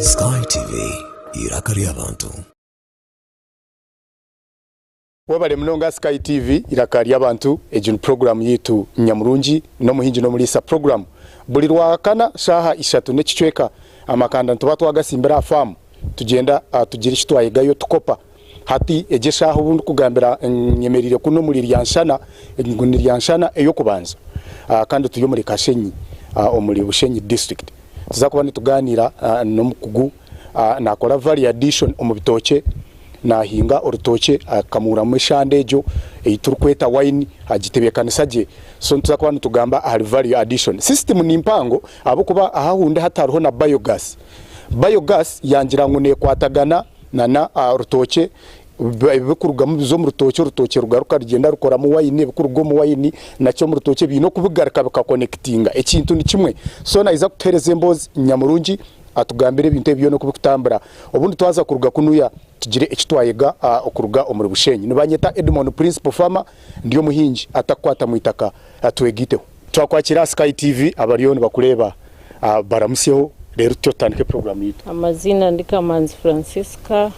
Sky TV, eiraka ry'abantu. Webare munonga Sky TV eiraka ry'abantu egi ni puroguramu yaitu nyamurungi n'omuhingi n'omuriisa puroguramu buri rwakana shaaha ishatu n'ekicweka amakanda nituba twagasimbire aha faamu tugyenda tugira eki twayegayo tukopa hati egi eshaaha obu ndikugambira nyemereire kunu omuri Ryanshana ngu ni Ryanshana ey'okubanza kandi turi omuri Kashenyi omuri Bushenyi disiturikiti tuza kuba nitugaaniira n'omukugu Naakora value addition omu bitookye, naahinga orutookye akamuuramu eshande egyo ei turikweta wine agitebeekanisa gye. So nituza kuba nitugamba ahari value addition. System ni mpango ahabw'okuba aha ahundi hati hariho na biogas. Biogas yangira ngu neekwatagana na orutookye, ebirikurugamu biza omu rutookye, orutookye rugaruka rugyenda rukoramu wine, ebirikuruga omu wine nakyo omu rutookye biine oku bigaruka bikakonekitinga. Ekintu ni kimwe. So naija kutuheereza emboozi nyamurungi. Atugambire ebintu ebi byona oku birikutambura. Obundi twaza kuruga kunuya tugire eki twayega okuruga omuri Bushenyi. Nibanyeta Edmond Principal Farmer, ndi omuhingi atakukwata mu itaka. Twegaiteho. Twakwakira aha Sky TV abariyo nibakureeba baramusyeho reero tutyo tutandike puroguramu yaitu. Amaziina ndi Kamanzi Francisca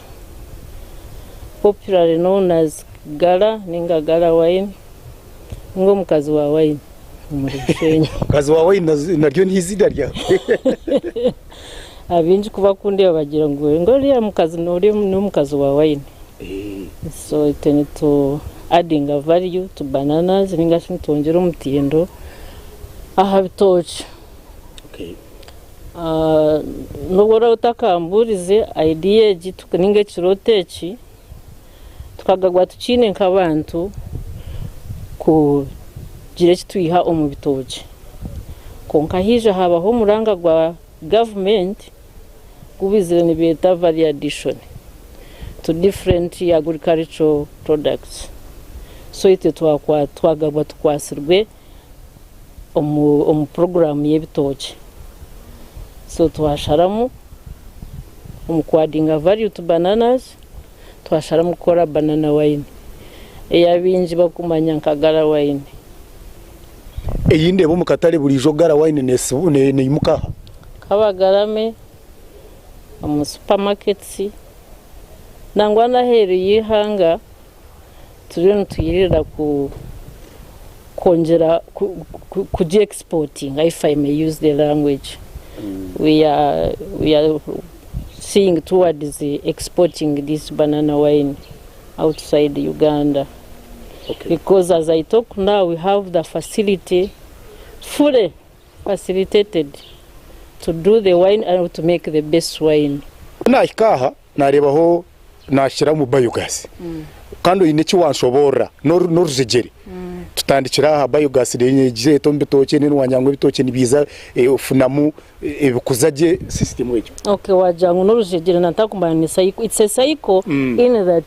popularly known as Gala ninga Gala Wine ninga omukazi wa wine. Omuri Bushenyi. Mukazi wa wine naryo n'eiziina ryawe? Abaingi ku bakundeeba bagira ngu ngu oriya mukazi n'omukazi wa wine. So itwe nitu addinga value to bananas ninga shi nitwongyera omutindo aha bitookye. N'obu oraabe otakambuurize idea egi ninga ekirooto eki, Tukagabwa tukiine nk'abantu kugira eki twiha omu bitookye. Kwonka haija haabaho omuranga gwa gavumenti ogu baizire nibeeta value addition to different agricultural products. So itwe twagabwa tukwatsirwe omu puroguraamu y'ebitookye. So twasharamu omu ku addinga value to bananas, Twasharamu kukora banana wine ei abaingi barikumanya nka Gala wine. Ei ndeeba omu katare buriijo Gala wine neimuka aha. Kabagarame, omu supermarkets nangwa n'aheeru y'eihanga turiyo nitwirira kwongyera kugi exportinga if I may use the language. We are, we are seeing towards exporting this banana wine outside Uganda okay. Because as I talk now we have the facility fully facilitated to do the wine and to make the best wine. Nahika aha nareebaho nashira omu biogas kandi oine eki wanshoboorora n'orujegyere tutandikire aha biogas negireeta omu bitookye then wanyanga ngu ebitookye nibiiza ofunamu ebikuza gye system egyo. Okay wagira ngu n'orujegyere natakumanya ni cycle it's a cycle in that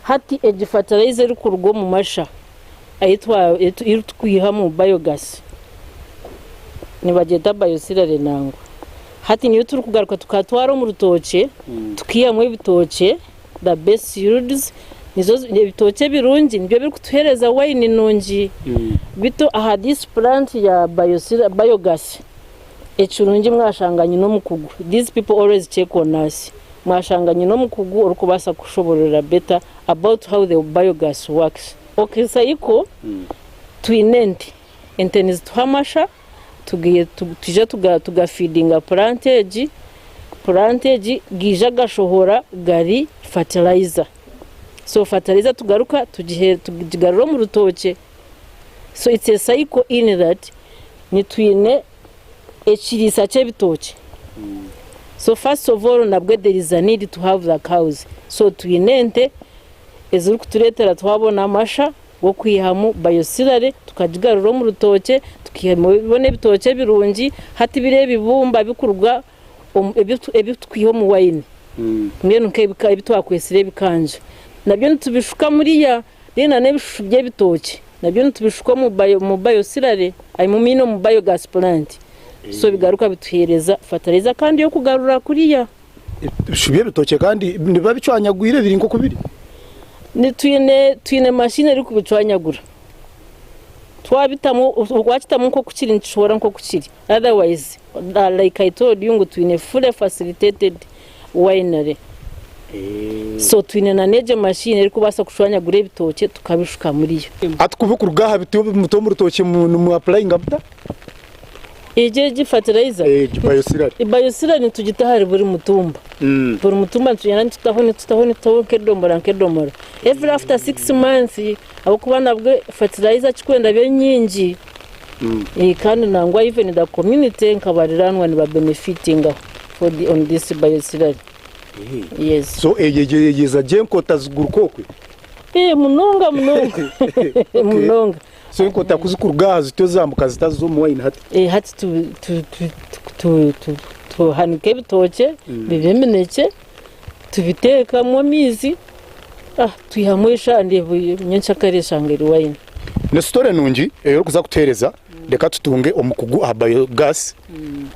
hati egi fertilizer erikuruga omu masha ei turikwiha omu biogas nibagyeta bioslurry nangwa hati niyo turikugaruka tukatwara omu rutookye tukiihamu ebitookye the best yields nizo ebitookye ebirungi nibyo birikutuheereza wine nungi beitu aha this plant ya biogas Ekirungi mwashanga nyine omukugu, these people always check on us, mwashanga nyine omukugu orikubaasa kukushobororera better about how the biogas works. Ok Saiko twine ente, ente nizituha amasha twija tuga feedinga plant egi, plant egi gaija gashohora gari fertilizer, so fertilizer tugaruka tugigarura omu rutookye, so it's a cycle in that Nitwine ekiriisa ky'ebitookye so first of all nabwe there is a need to have the cows so twine ente ezirikutureetera twabona amasha g'okwihamu bioslurry tukagigarura omu rutookye tukabona ebitookye ebirungi hati biri ebibumba bikuruga ebi turikwiha omu wine mbwenu nk'ebi twakwetsire ebikanja nabyo nitubishuka muriya. Then na n'ebishushu by'ebitookye nabyo nitubishuka omu bio omu bioslurry I mean omu biogas plant so bigaruka bituheereza fertilizer kandi y'okugarura kuriya. Ebishushu by'ebitookye kandi nibiba bicwanyagwire biri nk'oku biri? Ni twine twine machine erikubicwanyagura twabitamu wakitamu nk'oku kiri nikishohora nk'oku kiri otherwise like I told you ngu twine fully facilitated. winery. So twine na n'egyo machine erikubaasa kushwanyagura ebitookye tukabishuka muriyo. Hati kubi kuruga aha biti obu omu rutookye nimu apurayinga muta? Egyo egi fertilizer? Egi bioslurry. Bioslurry nitugita ahari buri mutumba. Buri mutumba nitugyenda nitutaho nitutaho nitutaho nk'edomora nk'edomora. Every after 6 months ahabw'okuba nabwe fertilizer kikwenda ebe nyingi kandi nangwa even the community nka bariraanwa niba benefitingaho for the on this bioslurry. Yes. So eyeza gye enkota ziguruka okwe? Eh, munonga munonga munonga. So enkota ku zikuruga aha zityo zambuka zitaza omu wine hati? Eh, hati tu, tu, tu, tu, tu, tuhanika ebitookye biba eminekye tubiteekamu amaizi ah, twihamu eshande nyenkyakare eshanga eri wine. Ni story nungi ei orikuza kutuheereza, reka tutunge omukugu aha biogas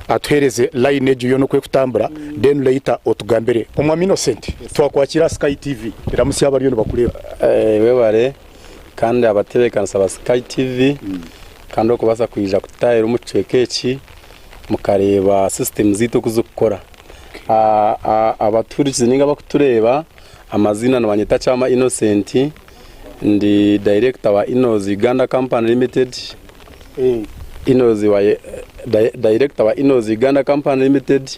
atuheereze line egyo yoona oku erikutambura then later otugambire. Omwami Innocent, twakwakira aha Sky TV, ramutsya abariyo nibakureeba. Webare kandi abatebeekanisa ba Sky TV kandi okubaasa kwija kututaahira omu kicweka eki mukareeba system zaitu oku zirikukora. Abatuhurikize nainga abarikutureeba, amaziina nibanyeta Kyama Innocent. Ndi Director wa Inoz Uganda Company Limited, Inoz wa Director wa Inoz Uganda Company Limited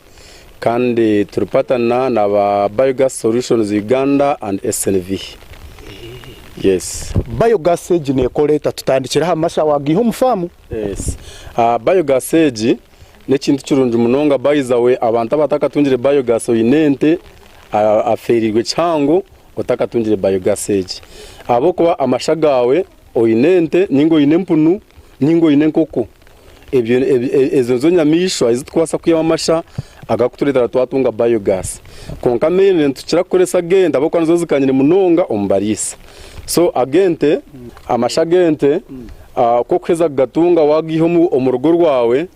kandi turi partner na ba Biogas Solutions Uganda and SNV. Yes. Biogas egi nekora eta? Tutandikire aha masha wagiiha omu faamu? Yes. Biogas egi N'ekintu kirungi munonga by the way abantu abatakatungire biogas oine ente afeereirwe kihango otakatungire biogas egi ahabw'okuba amasha gaawe oine ente ninga oine empunu ninga oine enkoko ebyo ezo nizo nyamaishwa ezi turikubaasa kwihamu amasha agakutureetera twatunga biogas kwonka mainly nitukira kukoresa ag'ente ahabw'okuba nizo zikanyire munonga omu bariisa so ag'ente amasha g'ente Ku orikuheza kugatunga waagaiha omu rugo rwawe,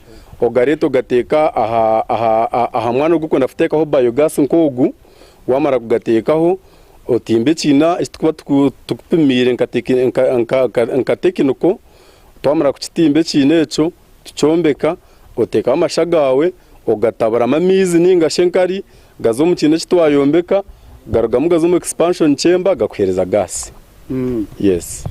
ogareeta ogateeka aha mwanya ogu orikwenda kuteekaho biogas nk'ogu, waamara kugateekaho otimba ekiina eki turikuba tukupimiire nka tekiniko, twamara kukitimba ekiina ekyo, tukyombeka, oteekaho amasha gaawe, ogataburamu amaizi nainga shi enkari, gaza omu kiina eki twayombeka, garugamu gaza omu expansion chamber gakuheereza gaasi. Yes.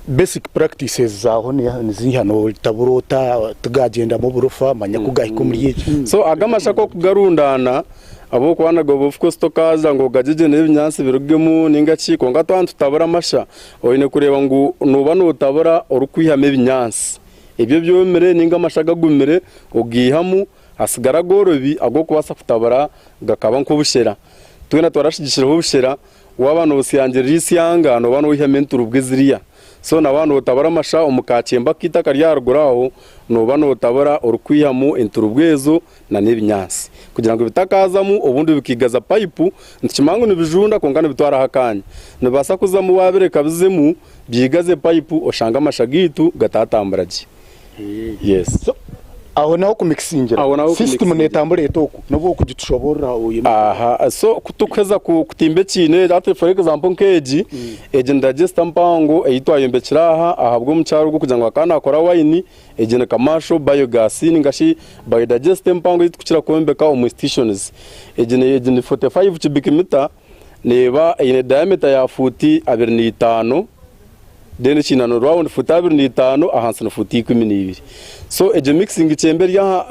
Basic practices zaaho niziiha? Notabura ota tigagyendamu oburofa manya ku gahika omuri egi. So aga amasha k'okugarundaana ahabw'okuba nago of course tokaaza ngu ogagyegye ebinyaatsi birugemu ninga ki kwonka twaba nitutabura amasha oine kureeba ngu nooba nootabura orikwihamu ebinyaatsi ebyo ebyomire ninga amasha agagumire ogaihamu hasigara agoorobi ag'okubaasa kutabura gakaba nk'obushera. Twena twarashigishireho obushera Waaba noosyangirira eisyanga, nooba noihamu enturubwa eziriya. So na waaba nootabura amasha omu kakyemba kaitu akari aharuguru aho, nooba nootabura orikwihamu enturubwa ezo n'ebinyaatsi kugira ngu bitakaazamu obundi bikaigaza payipu. Nitukimanya ngu nibijunda kwonka nibitwaraho akaanya. Nibibaasa kuzamu waabireka bizemu byigaze payipu oshange amasha gaitu gataatambura gye. Yes. So aho naho kumikisingira Aho naho system kumikisingira. netambura eta oku nobu okugitushoborora oyine Aha, so ku tukuheza ku- kutimba ekiina eki hati for example nk'egi egi ni digester mpango ei twayombekire aha ahabw'omukyara ogu kugira ngu akaba nakora wine egi ni commercial biogas ninga shi biodigester empango ei tukukira kwombeka omu institutions egi ni egi ni 45 cubic meter neeba eine diameter ya fuuti 25 Then ekiina ni round fuuti 25 ahansi ni fuuti 12. So egyo mixing chamber eri aha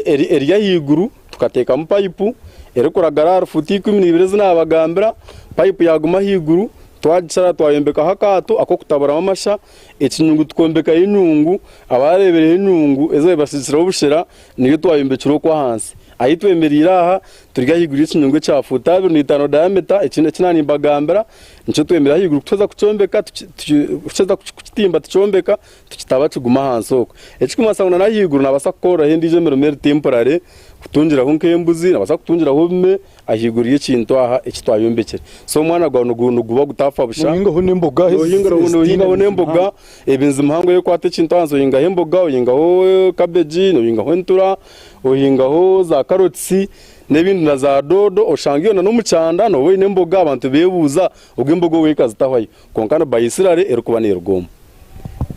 eri ahaiguru tukateekamu pipe erikuragara ahari fuuti 12 ezi naabagambira, pipe yaaguma ahaiguru twagishara twayombekaho akaato ak'okutaburamu amasha, ekinyungu tukombekayo enyungu, abaareebireho enyungu ezi baabaire basiikireho obushera niyo twayombekire okwo ahansi. Ahi twemereire aha turi ahaiguru y'ekinyungu ekya fuuti 25 diameter eki eki naanimbagambira. Nikyo twemera ahaiguru ku tuheza kukyombeka, ku tuheza kukitimba tukyombeka, tukitaba kiguma ahansi okwo. Ekirikumanyisa ngu n'ahaiguru naabaasa kukoreraho endiijo emirimo eri temporary, kutungiraho nk'embuzi, naabaasa kutungiraho obume ahaiguru y'ekintu aha eki twayombekire. So omwanya gwawe niguba gutaafa busha. Nohingaho n'emboga Nohingaho n'emboga, ebinzi mihango erikukwata ekintu ahansi, ohingaho emboga, ohingaho cabbage, ohingaho entura, ohingaho za carrots. N'ebindi na za doodo oshanga yoona n'omu kyanda nooba oine emboga abantu beebuuza ogu emboga owu ekazitahwayo kwonka ni bayisirare erikuba neeruga omu.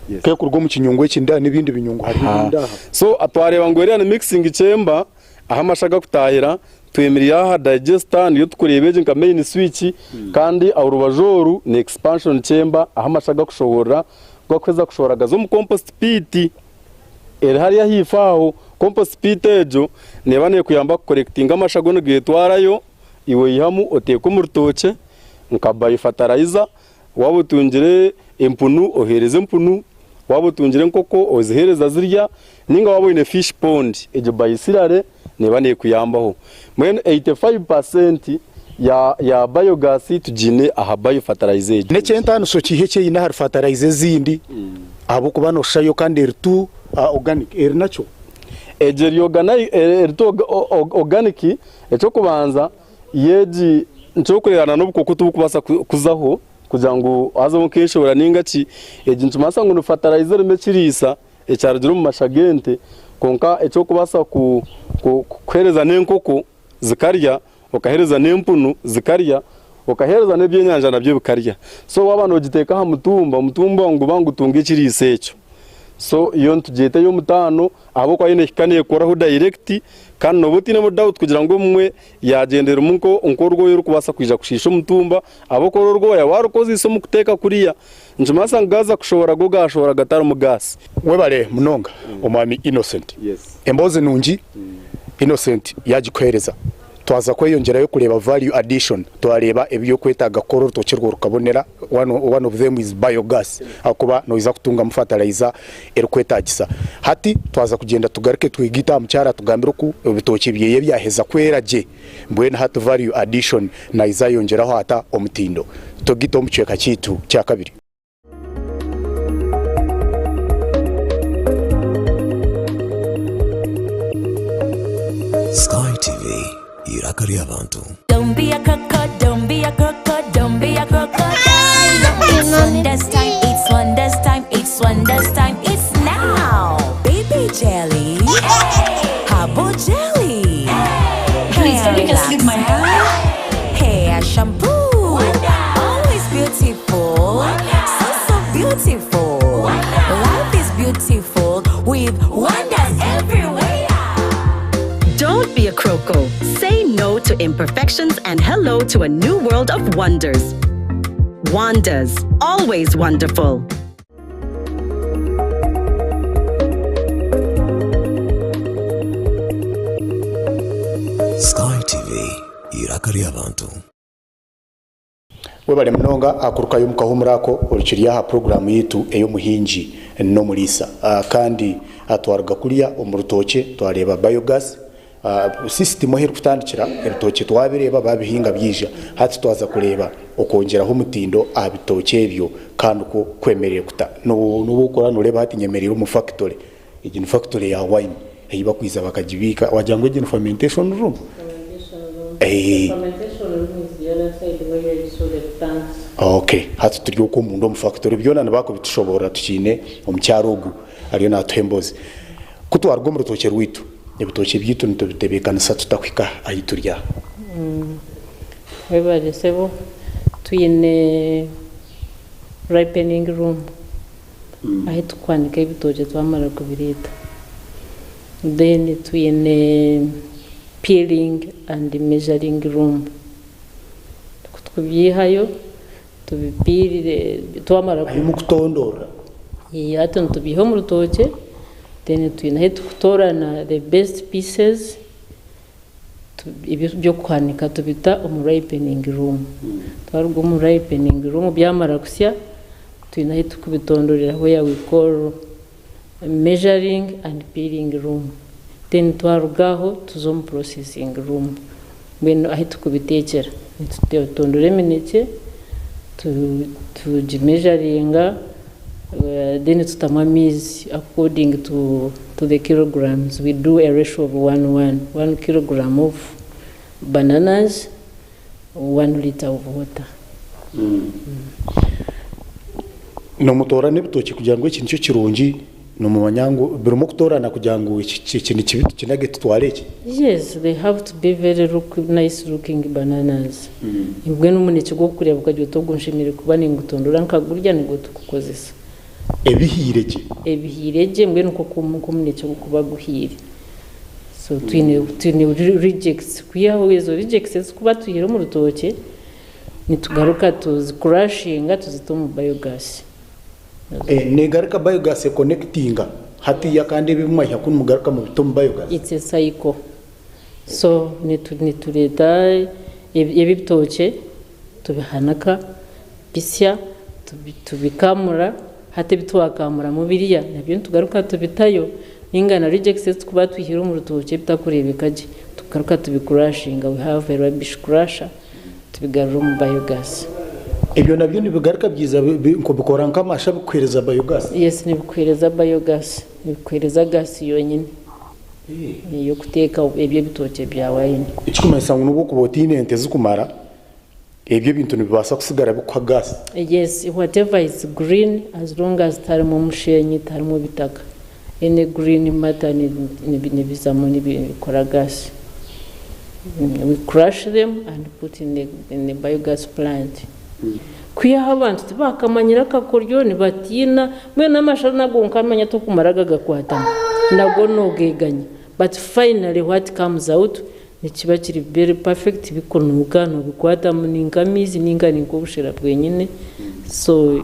Yes. Kekuruga omu kinyungu eki nda n'ebindi binyungu hariho ebindi aha. So twareeba ngu eriya ni mixing chamber Ahu amasha gakutaahira, twemereire aha digester niyo tukureeba egi nka main switch kandi aha rubaju oru ni expansion chamber ahu amasha gakushohorera, ku gakuheza kushohora gaza omu compost pit eri hariya ahaifo aho. Compost pit egyo neeba nekuyamba ku collectinga amasha goona ogetwarayo iwe oihamu oteeka omu rutookye nka bio fertilizer. Waaba otungire empunu oheereza empunu, waaba otungire enkoko oziheereza zirya, nainga waaba oine fish pond egyo bayisilare neeba neekuyambaho. Mbwenu 85% ya ya biogas tugiine aha bio fertilizer egyo. N'eky'entaaniso kiiha eki eine ahari fertilizer ezindi ahabw'okuba nooshusha yo kandi eri tu organic eri nakyo? Egyo eri eri tu organic, eky'okubanza Y'egi nikyokureeba na n'obukooko tiburikubaasa kuzaho kugira ngu hazeho nk'enshowera nainga ki. Egi nikimanyisa ngu ni fatarayiza erimu ekiriisa ekyarugire omu masha g'ente kwonka eky'okubaasa kuheereza n'enkoko zikarya, okaheereza n'empunu zikarya, okaheereza n'ebyenyanja nabyo bikarya. So waaba noogiteeka aha mutumba, omutumba niguba nigutunga ekiriisa ekyo. So yo nitugyeta ey'omutaano ahabw'okuba yo neehika neekoraho direct kandi nooba otainemu doubt kugira ngu obumwe yaagyenda erimu nk'orwoya orurikubaasa kwija kushiisha omutumba ahabw'okuba oru orwoya waarukozeise omu kuteeka kuriya nikimanyisa ngu gaaza kushohora go gaashohora gatarimu gaasi. Webale munonga omwami Innocent. Emboozi nungi Innocent yagikuhereza. Twaza kweyongyerayo kureeba value addition, twareeba ebyokwetaaga kukora orutookye rwo rukabonera, one of them is biogas ahakuba noija kutungamu fertilizer erikwetaagisa. Hati twaza kugyenda tugaruke twegaite aha mukyara atugambire oku ebitookye byeye byaheza kwera gye mbwenu hati value addition naija ayongyeraho ata omutindo. Twegaite omu kicweka kyaitu kyakabiri. Sky TV, eiraka ry'abantu. Don't be a croco, don't be a croco, don't be a crocodile. It's wonders time, it's wonders time, it's wonders time, it's now. Baby jelly, herbal jelly, Please, hair can you just leave my relaxer, hair shampoo. Always beautiful, so so beautiful. Life is beautiful with wonders everywhere. Don't be a croco. Say no to imperfections and hello to a new world of wonders. Wonders, always wonderful. Sky TV, eiraka ry'abantu. Webale munonga akurukayo omu kahuumuro ako orikiri aha puroguraamu yaitu ey'omuhingi n'omuriisa. Kandi twaruga kuriya omu rutookye twareeba biogas sisitimu ahu erikutandikira, ebitookye twabireeba babihinga byaija. Hati twaza kureeba okwongyeraho omutindo aha bitookye ebyo kandi okwo kwemereire kuta. N'obu orikuba nooreeba hati nyemereire omu fakitore, egi ni fakitore ya wine ei bakwiza bakagibiika wagira ngu egi ni fermentation room. Okay, hati turi okwo omunda omu factory byona nibakubitushoboorora tukiine omukyara ogu ariyo natuha emboozi. Ku twaruga omu rutookye rwaitu, ebitookye byaitu nitubitebeekanisa tuta kuhika ahi turi aha? Webare sebo, twine ripening room ahi turikwanika ebitookye twamara kubireeta. Then twine peeling and measuring room. Ku tukubyihayo tubipiirire twamara Ahi mukutondoorera. Hati nitubiiha omu rutookye then twine ahi tukutoorana the best pieces eby'okuhanika tubita omu ripening room. Twaruga omu ripening room byamara kusya twine ahi tukubitondorera where we call measuring and peeling room. Then twaruga aho tuza omu processing room mbwenu ahi tukubiteekyera. Nitutondora eminekye, tugimeasuringa then tutamu amaizi according to the kilograms. We do a ratio of one one, one kilogram of bananas, one litre of water. Nimutoorana ebitookye kugira ngu eki nikyo kirungi, nimumanya ngu birimu okutoorana kugira ngu eki ni kibi tukinage tutware eki? Yes, they have to be very look, nice looking bananas. Mbwenu omunekye gw'okureeba okagira oti ogu nshemereire kuba ningutondora nkagurya nigwo tukukozesa. Ebihiire gye. Ebihiire gye mbwenu nk'oku omunekye gurikuba guhiire. So twine rejects. Kwihaho ezo rejects ezikuba twihire omu rutookye, nitugaruka tuzikurashinga tuzita omu biogas. Negaruka biogas econnectinga hatiya kandi ebi mwaiha kunu mugaruka mubita omu biogas. It's a cycle. So nitureeta ebi ebitookye tubihanaka bisya, tubikamura. Hati ebi twakamuramu biriya nabyo nitugaruka tubitayo, ninga na rejects ezi tukuba twihire omu rutookye ebitakureebeka gye, tugaruka tubikurashinga. We have a rubbish crusher, tubigarura omu biogas. Ebyo nabyo nibigaruka byiza bikora nk'amasha bikuhereza biogas. Yes, nibikuhereza biogas, nibikuhereza gas yonyine ey'okuteeka ebyo ebitookye bya wine. Ekikumanyisa ngu n'obu okuba otiine ente zikumara, ebyo ebintu nibibaasa kusigara bikuha gas. Yes, whatever is green, as long as tarimu omushenyi, tarimu bitaka, any green matter nibizamu nibikora gas. We crush them and put in the biogas plant. Kwihaho abantu tibakamanyira akakoryo, nibatiina. Mbwenu n'amashara nago nkamanya tokumara gagakwatamu, nago noogeganya, but finally what comes out nikiba kiri very perfect, bikunuuka, nobikwatamu ni nk'amaizi ninga ni nk'obushera bwenyine. So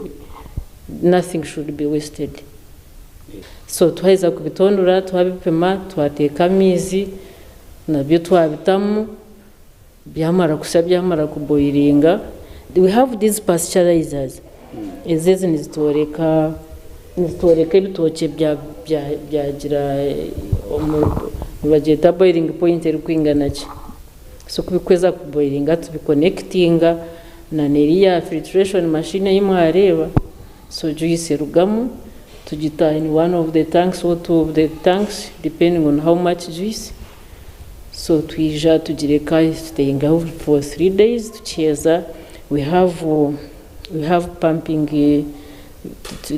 nothing should be wasted. So twaheza kubitondora, twabipima, twateeka amaizi, nabyo twabitamu, byamara kusya, byamara kuboilinga, we have these pasteurizers. Ezi nizitworeka ebitookye byagira nibagyeta boiling point erikwingana ki. So kubikweza kuboilinga, tubiconnectinga na neriya filtration machine ei mwareeba. So juice erugamu, tugita in one of the tanks or two of the tanks, depending on how much juice. So twija tugireka staying out for 3 days. Tukiheza, we have pumping,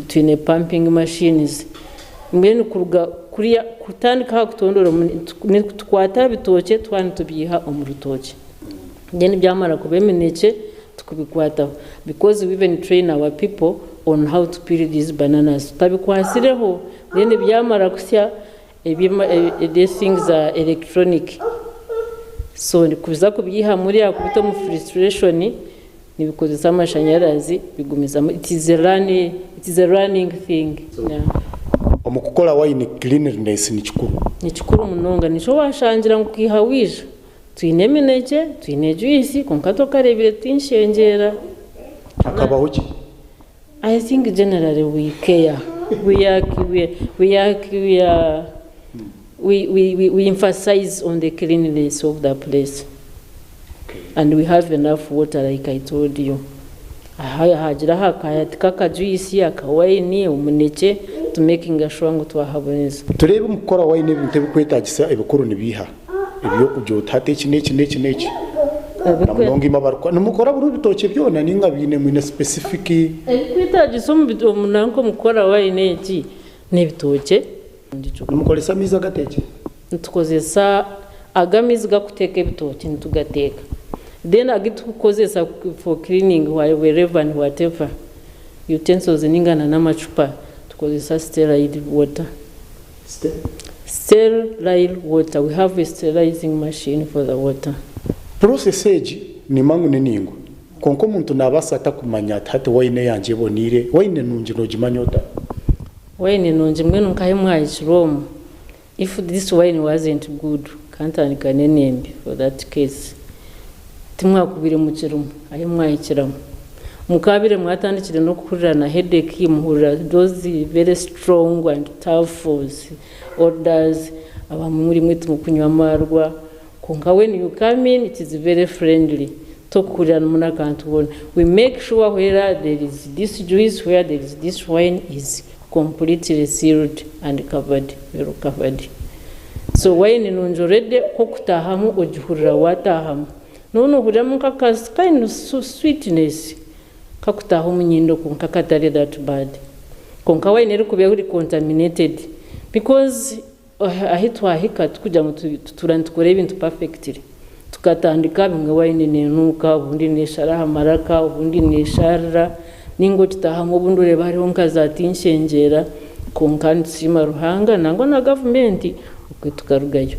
twine pumping machines. Mbwenu kuruga kuriya kutandika aha kutondora, tukwata ebitookye twaba nitubiiha omu rutookye, then byamara kuba eminekye tukubikwataho, because we even train our people on how to peel these bananas tutabikwasireho. Then byamara kusya, these things are electronic, so kuza kubyiha muri kubita omu filtration nibikozesa amashanyarazi, bigumizamu. It is a running thing, yeah. Omu kukora wine, cleanliness ni kikuru. Ni kikuru munonga. Nikyo washangira ngu kwiha wija twine eminekye, twine juice, konka tokareebire tinshengyera. Hakabaho ki? I think generally we care. We are, we are, we are, we, we, we, we emphasize on the cleanliness of the place. And we have enough water, like I told you. Aha hagira hakayati k'akajuice, akawayini, omunekye, to making sure ngu twahaboneza. Turebe, mu kukora wine ebintu ebikwetagisa ebikuru nibiha ebyokugyota hati eki n'eki n'eki n'eki na munonga ima barukora nimukora buri ebitookye byona ninga biine mwine specific? Ebikwetagisa omu nanka omukukora wine egi n'ebitookye. Nimukoresa amaizi agateekire? Nitukozesa agamizi gakuteeka ebitookye, nitugateeka, then agitukukozesa for cleaning wherever and whatever utensils ningana n'amacupa, tukozesa sterile water. Sterile water. We have a sterilizing machine for the water. Process egi ni mangu niningwa, konka omuntu nabaasa atakumanya ati hati wine yangye eboniire? Wine nungi nogimanya ota? Wine nungi, mbwenu nkahe mwahikire omu, if this wine wasn't good, kantandika n'enembi. For that case timwakubire mukirimu ahi mwahikiramu, mukabire mwatandikire n'okuhurira na headache, muhurira those very strong and tough odors. Abamwe muri mwe tumukunywa amarwa, konka when you come in, it is very friendly, tokuhurira n'akantu bona. We make sure where there is this juice, where there is this wine, is completely sealed and covered, well covered. So wine nungi already ko kutahamu ogihurira watahamu, none ohuriramu nk'aka kind of sweetness kakutaha omunyindo, konka katari that bad. Konka wine erikuba eri contaminated, because ahi twahika tukugira ngu tutura nitukora ebintu perfectly, tukatandika bimwe wine nenuuka, obundi neshara aha maraka, obundi nesharira, ninga okitahamu obundi oreeba hariho nka za tinshengyera. Konka nitusiima Ruhanga nangwa na gavumenti okwe tukarugayo.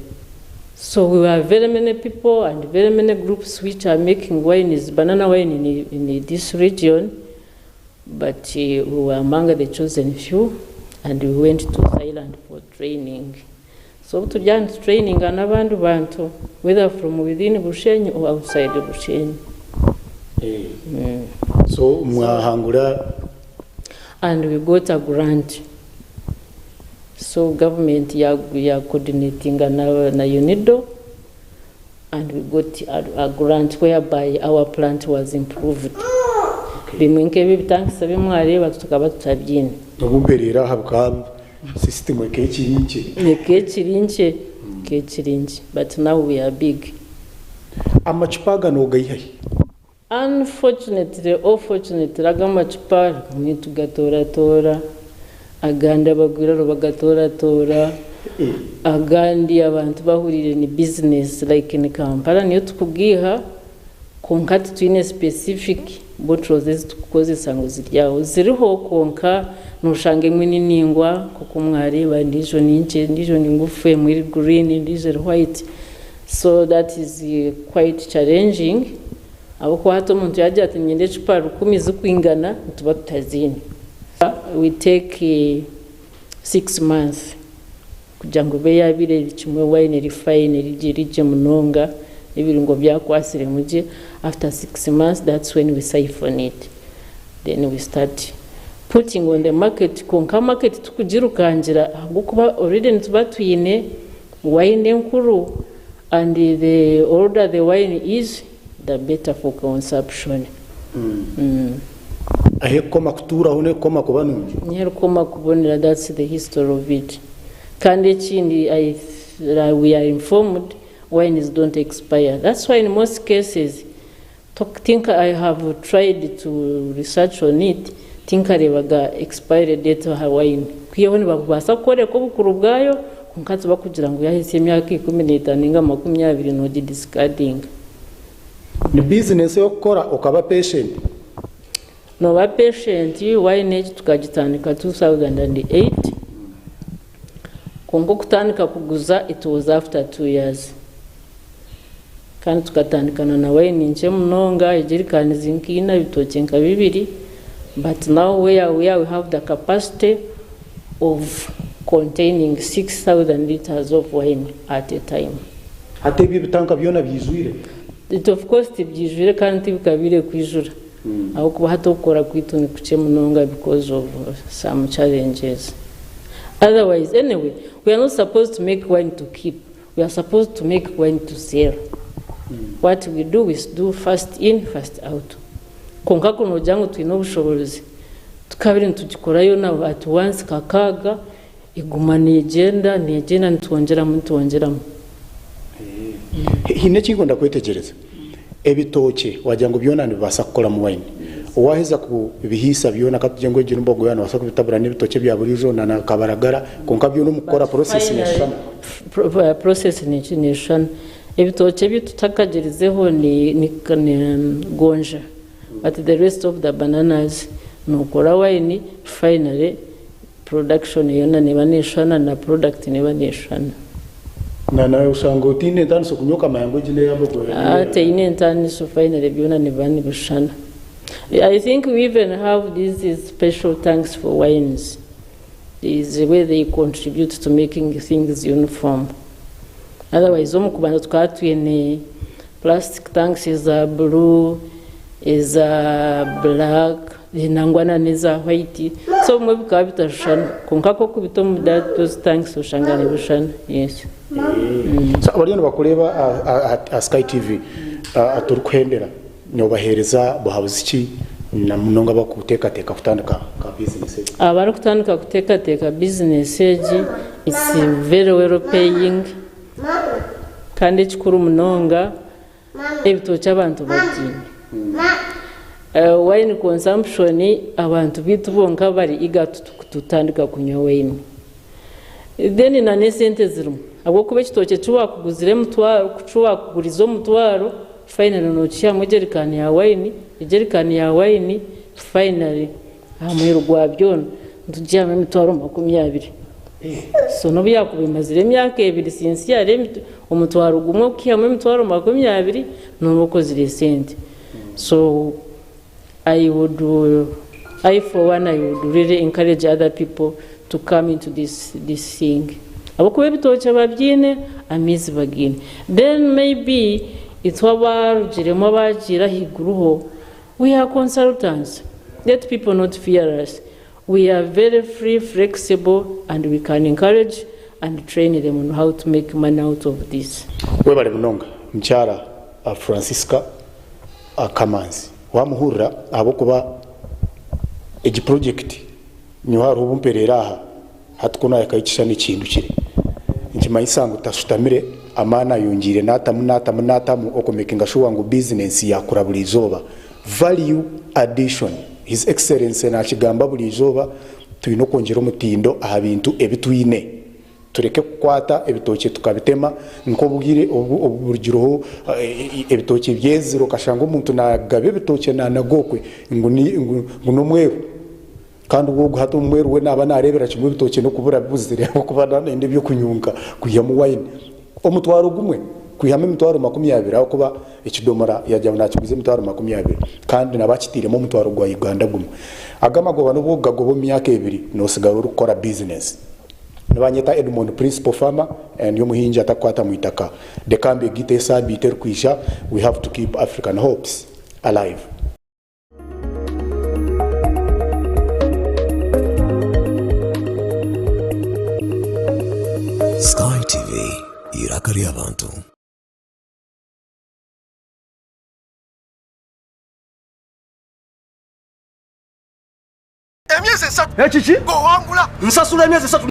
So we were very many people and very many groups which are making wines, banana wine in this region, but we were among the chosen few and we went to Thailand for training. So obu turi aha nitutraininga n'abandi bantu whether from within Bushenyi or outside Bushenyi. So mwahangura. And we got a grant. So government ya ya coordinatinga na, na UNIDO and we got a grant whereby our plant was improved. Bimwe nk'ebi ebitankisa bi mwareeba tukaba tutabyine. Obu mpereire aha bukaba system ekaba ekiri nkye. Ekaba ekiri nkye, ekaba ekiri nkye but now we are big. Amacupa aga nogaiha hi? Unfortunately or fortunately ago amacupa rimwe tugatooratoora, agandi abagwiraro bagatooratoora, agandi abantu bahuriire ni business like in Kampala niyo tukugaiha kwonka titwine specific bottles ezi tukukozesa ngu ziri aho. Ziriho kwonka noshanga emwe ni ningwa nk'oku mwareeba endiijo ni nkye, endiijo ni ngufu, emwe eri green endiijo eri white so that is quite challenging. Ahabw'okuba hati omuntu yaagira ati niinyenda ecupa rukumi zirikwingana, nituba tutaziine. We take 6 months kugira ngu ebe yaabaire eri kimwe wine eri fine eri gye eri gye munonga, ebirungo byakwatsiremu gye. After 6 months that's when we siphon it then we start putting on the market kwonka market tikugirukangira ahabw'okuba already nituba twine wine enkuru and the older the wine is the better for consumption. Ahu erikukoma kutuuraho n'erikukoma kuba nungi. Niho erikukoma kubonera that's the history of it. Kandi ekindi I we are informed wines don't expire that's why in most cases think I have tried to research on it tinkareebaga expiry date aha wine. Kwihaho nibabaasa kukworeka obukuru bwayo kwonka tibakugira ngu yahitsya emyaka 15 ninga 20 nogi discardinga. Ni bizinesi ey'okukora okaba patient. Nooba patient, wine egi tukagitandika 2008 kwonka okutandika kuguza it was after 2 years. Kandi tukatandikana na wine nkye munonga, ejerikani nka ina, ebitookye nka bibiri but now where we are we have the capacity of containing 6,000 litres of wine at a time. Hati ebyo ebitanka byona byijwire? It of course tibyijwire kandi tibikabaire kwijura ahabw'okuba hati okukora kwaitu ni kukye munonga because of some challenges. Otherwise anyway we are not supposed to make wine to keep, we are supposed to make wine to sell. What we do, we do first in first out. Kwonka ku noogira ngu twine obushoboorozi tukabire nitugikora yoona at once kakaaga eguma neegyenda neegyenda nitwongyeramu nitwongyeramu. Haine eki ndikwenda kwetegyereza. Ebitookye waagira ngu byona nibibaasa kukoramu wayini. Waaheza kubihiisa byona ka tugire ngu egyo n'embogo yaaba noobaasa kubitabura n'ebitookye ebya buriijo na kabaragara kwonka byona omu kukora But process finally neeshushana. process neeshushana. Ebitookye ebi tutakagyerizeho ni ni gonja but the rest of the bananas nookora wayini finally Production yoona neeba neeshushana na product neeba neeshushana. Na nawe oshanga otaine entaaniso kunywa okamanya ngu egi n'eya Bogoya egi n'eya. Teine entaaniso finally byona nibiba nibishushana. I think we even have these special tanks for wines there is a way they contribute to making things uniform otherwise omu kubanza tukaba twine plastic tanks eza blue, eza black nangwa na n'eza white so obumwe bikaba bitashushana kwonka ku okubita omu those tanks oshanga nibishushana yes. So abariyo nibakureeba aha Sky TV turikuhendera nobaheereza buhabuzi ki na munonga abarikuteekateeka kutandika nka bizinesi egi? Abarikutandika kuteekateeka bizinesi egi it's very well paying kandi ekikuru munonga Ebitookye abantu babiine. Wine consumption abantu baitu bonka bari eager kutandika kunywa wine. Then na n'esente zirimu ahabw'okuba ekitookye eki waakuguzire omutwaro, eki waakugurize omutwaro finally nookihamu ejerikaani ya wine, ejerikaani ya wine finally aha muheru gwa byona nitugihamu emitwaro 20. So n'obu yaakuba emazire emyaka ebiri sincerely omutwaro gumwe okwihamu emitwaro 20 nooba okozire esente. So I would, I for one I would really encourage other people to come into this, this thing. Ahabw'okuba ebitookye babyine, amaizi bagaine. Then maybe itwe abarugiremu abagiire ahaiguru ho, we are consultants. Let people not fear us. We are very free, flexible and we can encourage and train them on how to make money out of this. Webale munonga mukyara Francisca Kamanzi. Wamuhurira ahabw'okuba egi purojekiti nyowe hariho obu mpereire aha hati ku nahikayo ekishushani kihindukire. Nikimanyisa ngu tashutamire amaani ayongyeire natamu natamu natamu okumekinga shuwa ngu bizinensi yakura buri izooba. Value addition, His Excellency nakigamba buri izooba twine okwongyera omutindo aha bintu ebi twine. Tureke kukwata ebitookye tukabitema nk'obwire obu burugireho ebitookye byezire okashanga omuntu nagaba ebitookye nanaga okwe ngu n'omweru kandi ogwo hati omweru we naaba nareebera kimwe ebitookye n'okubura bibuzire ahabw'okuba naaba nayenda eby'okunyunka kwihamu wayini. Omutwaro gumwe kwihamu emitwaro 20 ahabw'okuba ekidomora yaagira ngu naakiguza emitwaro 20 kandi naaba akitairemu omutwaro gwa Uganda gumwe. Ago amagoba n'obu orikugagoba omu myaka ebiri noosigara orikukora bizinesi. Nibanyeta Edmond Principal Farmer ndi omuhingi atakukwata mu itaka. Reka mbegite esaabiiti erikwija we have to keep African hopes alive. Sky TV, eiraka ry'abantu. Emyezi esatu. Ekiki? Ng'owangula. Nsasula emyezi esatu.